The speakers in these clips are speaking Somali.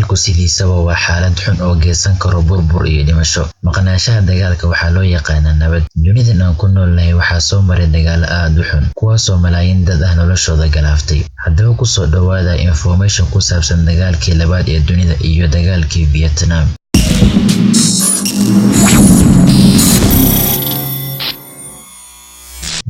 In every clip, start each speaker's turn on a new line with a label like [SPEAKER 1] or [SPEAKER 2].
[SPEAKER 1] Dagaalku sidiisaba waa xaalad xun oo geysan karo burbur iyo dhimasho. Maqnaanshaha dagaalka waxaa loo yaqaanaa nabad. Dunidan aan ku noolnahay waxaa soo maray dagaallo aad u xun, kuwaasoo malaayiin dad ah noloshooda galaaftay. Haddaba ku soo dhawaada information ku saabsan dagaalkii labaad ee dunida iyo dagaalkii Vietnam.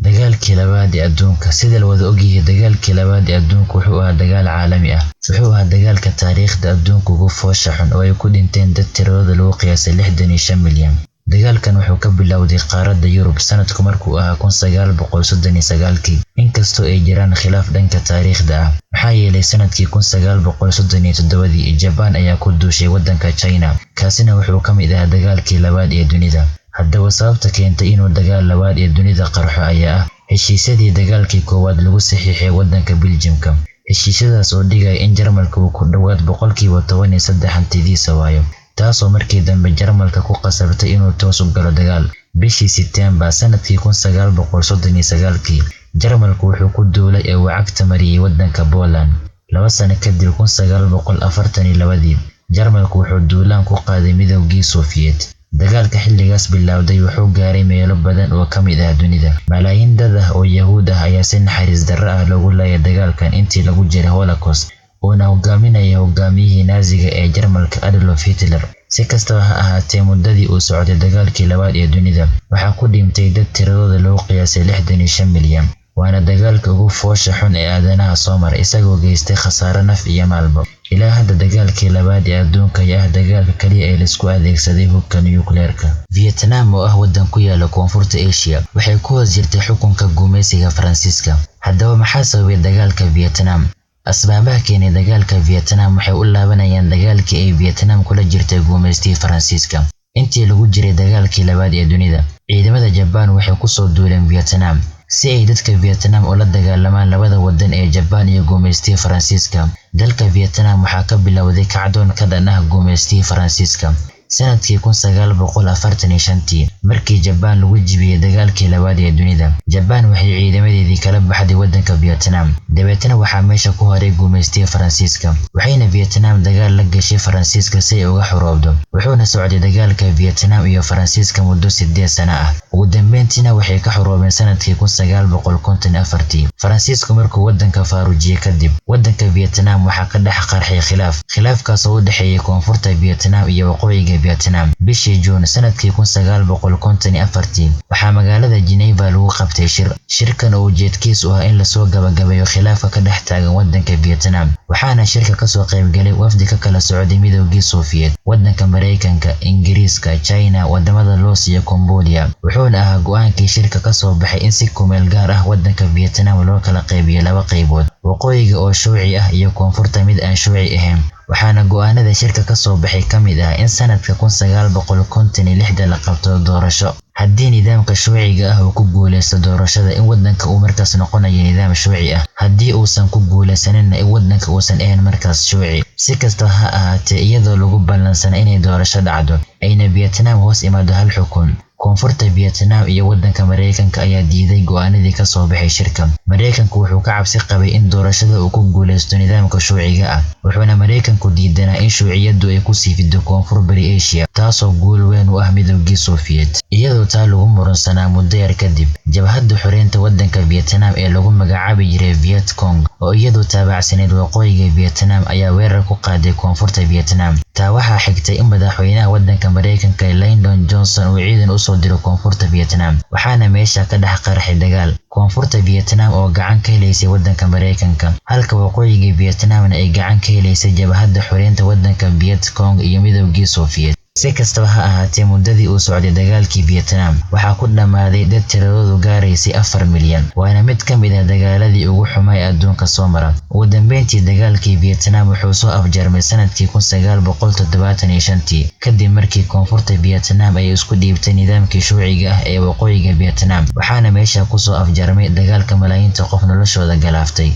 [SPEAKER 1] Dagaalkii labaad ee adduunka. Sida la wada ogyahay, dagaalkii labaad ee adduunka wuxuu ahaa dagaal caalami ah. Wuxuu ahaa dagaalka taariikhda adduunka ugu foosha xun oo ay ku dhinteen dad tiradooda lagu qiyaasay 65 milyan. Dagaalkan wuxuu ka bilowday qaaradda Yurub sanadku markuu ahaa 1939kii, inkastoo ay jiraan khilaaf dhanka taariikhda ah. Maxaa yeelay sanadkii 1937dii Jabbaan ayaa ku duushay waddanka China, kaasina wuxuu ka mid ahaa dagaalkii labaad ee dunida. Haddaba sababta keentay inuu dagaal labaad ee dunida qarxo ayaa ah heshiisyadii dagaalkii koowaad lagu saxiixay waddanka Biljamka. Heshiisyadaas oo dhigaya in Jarmalka uu ku dhowaad 13% hantidiisa waayo, taasoo markii dambe Jarmalka ku qasabtay inuu toos u galo dagaal. Bishii Sebtembar sanadkii 1939kii, Jarmalku wuxuu ku duulay ee uu cagta mariyay waddanka Poland. 2 sano kadib 1942dii, Jarmalku wuxuu duulaan ku qaaday Midowgii Sofiyeet. Dagaalka xilligaas bilowday wuxuu gaaray meelo badan oo ka mid ah dunida. Malaayiin dad ah oo Yahuud ah ayaa si naxariis darro ah loogu laayay dagaalkan intii lagu jiray Holocaust, uuna hogaaminayay hogaamiyihii Naasiga ee Jarmalka Adolf Hitler. Si kastaba ha ahaatee, muddadii uu socday dagaalkii labaad ee dunida, waxaa ku dhintay dad tiradooda lagu qiyaasay 65 milyan. Waana dagaalka ugu foosha xun ee aadanaha soo maray, isagoo geystay khasaare naf iyo maalba. Ilaa hadda dagaalkii labaad ee adduunka ayaa ah dagaalka kaliya ee la isku adeegsaday hubka nukliyeerka. Vietnam oo ah waddan ku yaala koonfurta Asia, waxay ku hoos jirtay xukunka gumaysiga Faransiiska. Haddaba maxaa sababay dagaalka Vietnam? Asbaabaha keenay dagaalka Vietnam waxay u laabanayaan dagaalkii ay Vietnam kula jirtay gumaystihii Faransiiska. Intii lagu jiray dagaalkii labaad ee dunida, ciidamada Jabbaan waxay ku soo duuleen Vietnam si ay dadka Vietnam ula dagaalamaan labada waddan ee Jabbaan iyo gumaystihii Faransiiska. Dalka Vietnam waxaa ka bilowday kacdoon ka dhan ah gumaystihii Faransiiska. Sanadkii 1945tii, markii Jabbaan lagu jebiyay dagaalkii labaad ee dunida, Jabbaan waxay ciidamadeedii kala baxday waddanka Vietnam. Dabeetana waxaa meesha ku haray gumaystihii Faransiiska, waxayna Vietnam dagaal la gashay Faransiiska si ay uga xoroobdo. Wuxuuna socday dagaalka Vietnam iyo Faransiiska muddo 8 sano ah. Ugu dambeyntiina waxay ka xoroobeen sanadkii 1954tii. Faransiisku markuu waddanka faarujiyay kadib, waddanka Vietnam waxaa ka dhex qarxay khilaaf. Khilaafkaas oo u dhexeeyay koonfurta Vietnam iyo waqooyiga Vietnam. Bishii Juun sanadkii 1954tii, waxaa magaalada Geneva lagu qabtay shir. Shirkan oo ujeedkiisu ahaa in lasoo gabagabeeyo khilaafka ka dhex taagan waddanka Vietnam. Waxaana shirka kasoo qaybgalay wafdi ka kala socday Midowgii Sofiyeet, waddanka Mareykanka, Ingiriiska, China, wadamada Laos iyo Cambodia. Wuxuuna ahaa go'aankii shirka kasoo baxay in si kumeel gaar ah waddanka Vietnam loo kala qaybiyo laba qaybood, waqooyiga oo shuuci ah iyo koonfurta mid aan shuuci ahayn. Waxaana go'aanada shirka kasoo baxay ka mid ah in sanadka 1956 la qabto doorasho. Haddii nidaamka shuuciga ah uu ku guuleysto doorashada, in waddanka uu markaas noqonayo nidaam shuuci ah. Haddii uusan ku guuleysaninna, in waddanka uusan ahayn markaas shuuci. Si kastaba ha ahaatee, iyadoo lagu ballansanaa inay doorasho dhacdo, ayna Vietnam hoos imaado hal xukun. Koonfurta Vietnam iyo waddanka Mareykanka ayaa diiday go'aanadii ka soo baxay shirka. Mareykanku wuxuu ka cabsi qabay in doorashada uu ku guuleysto nidaamka shuuciga ah, wuxuuna Mareykanku diidanaa in shuuciyaddu ay ku sii fido koonfur bari Asia, taasoo guul weyn u ah Midowgii Sofiyeet. Iyadoo taa lagu murunsanaa muddo yar kadib, jabhadda xoreynta waddanka Vietnam ee lagu magacaabi jiray Viet Cong, oo iyadu taabacsaneyd waqooyiga Vietnam, ayaa weerar ku qaaday koonfurta Vietnam. Taa waxaa xigtay in madaxweynaha waddanka Mareykanka Lyndon Johnson uu ciidan u soo diro koonfurta Vietnam, waxaana meesha ka dhex qarxay dagaal. Koonfurta Vietnam oo gacan ka helaysay waddanka Mareykanka, halka waqooyiga Vietnamna ay gacan ka helaysay jabhadda xoreynta waddanka Viet Cong iyo Midowgii Sofiyeet. Si kastaba ha ahaatee, muddadii uu socday dagaalkii Vietnam, waxaa ku dhammaaday dad tiradoodu gaaraysay 4 milyan, waana mid ka mid ah dagaaladii ugu xumaa ee adduunka soo mara. Ugu dambeyntii, dagaalkii Vietnam wuxuu soo afjarmay sanadkii 1975tii, kadib markii koonfurta Vietnam ay isku dhiibtay nidaamkii shuuciga ah ee waqooyiga Vietnam, waxaana meesha ku soo afjarmay dagaalka malaayiinta qof noloshooda galaaftay.